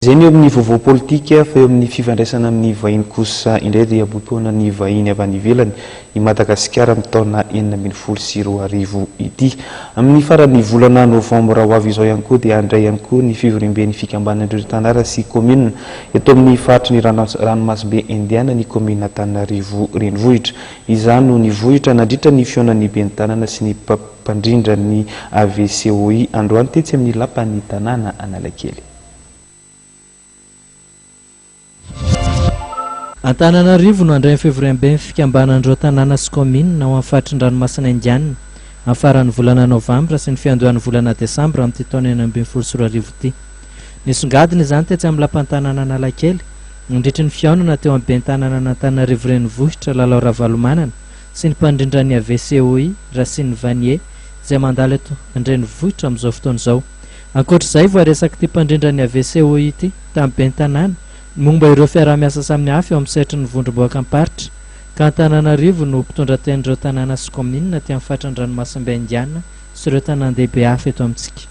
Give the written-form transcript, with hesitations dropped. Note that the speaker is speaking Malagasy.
Izay ny eo amin'ny vaovao politika fa eo amin'ny fifandraisana amin'ny vahiny kosa indray dia hampipoana ny vahiny avy any ivelany i Madagasikara amin'ny taona 2016 ity. Amin'ny faran'ny volana novambra ho avy izao ihany koa dia handray ihany koa ny fivoriamben'ny fikambanan'ireo tanàna sy kaominina eto amin'ny faritry ny ranomasimbe Indiana ny kaominina Antananarivo Renivohitra. Izany no nivohitra nandritra ny fihaonan'ny ben'ny tanàna sy ny mpandrindra ny AVCOI androany tetsy amin'ny lapan'ny tanàna Analakely. Antananarivo no handray ny fivoriamben'ny fikambanan'ireo tanàna sy kaominina ao amin'ny faritry ny ranomasina Indianina amin'ny faran'ny volana novambra sy ny fiandohan'ny volana desambra amin'ity taona 2016 ity. Nisongadina izany tetsy amin'ny lapan-tanàna Analakely nandritry ny fihaonana teo amin'ny ben'ny tanànan'Antananarivo Renivohitra Lalao Ravalomanana sy ny mpandrindra ny AVCOI Racine Vanier izay mandalo eto an-drenivohitra amin'izao fotoana izao. Ankoatra izay, voaresak'ity mpandrindra ny AVCOI ity tamin'ny ben'ny tanàna ny momba ireo fiaraha-miasa samihafa eo amin'ny sehatry ny vondrom-bahoakam-paritra, ka Antananarivo no mpitondra tenin'ireo tanàna sy kaominina aty amin'ny faritra an-dranomasimbe Indiana sy ireo tanàn-dehibe hafa eto amintsika.